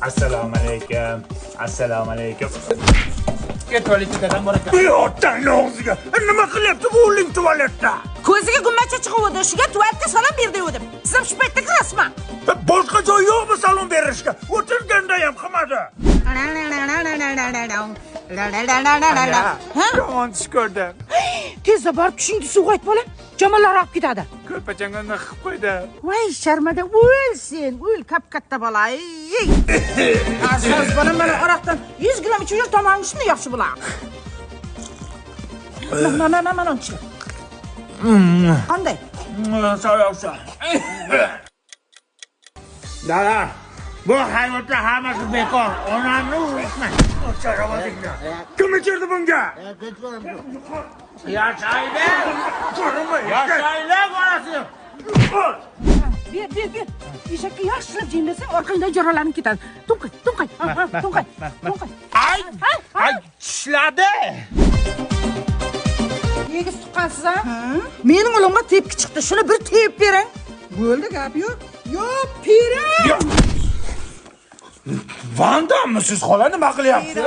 Assalomu alaykum. Assalomu alaykum. Ket tualetga, dadam bor ekan. Bu otangni og'ziga. Nima qilyapti bu o'g'ling tualetda? Ko'ziga gummacha chiquvdi, shuga tualetga salom ber degandim. Siz ham shu paytda kirasizmi? Boshqa joy yo'qmi salom berishga? O'tirganda ham qilmadi. Ha? Yomon tush ko'rdim. Tezda borib tushingni suvga ayt, bolam. Jamollar olib ketadi. Ko'rpachangni qilib qo'ydi. Voy, sharmada o'l sen, o'l kap katta bola. Ey. Aziz bolam, mana aroqdan 100 gramm ichib yur, tomog'ing shunday yaxshi bo'ladi. Mana mana mana ichib. Qanday? Soyoqsa. Dada, bu hayotda hammasi bekor. Onamni urishma. O'char ovozingni. Kim ichirdi bunga? Yashaylik. Yashaylik onasini. Ber, ber, ber. Eshakka yaxshilab jim bersang, orqangdan jo'ralanib ketadi. To'nqay, to'nqay, ha, ha, to'nqay, to'nqay. Ay, ay, tishladi. Egiz tuqqansiz a? Mening o'g'limga tepki chiqdi. Shuni bir tepib bering. Bo'ldi, gap yo'q. Yo, pirim. Vandamisiz, xola, nima qilyapsiz?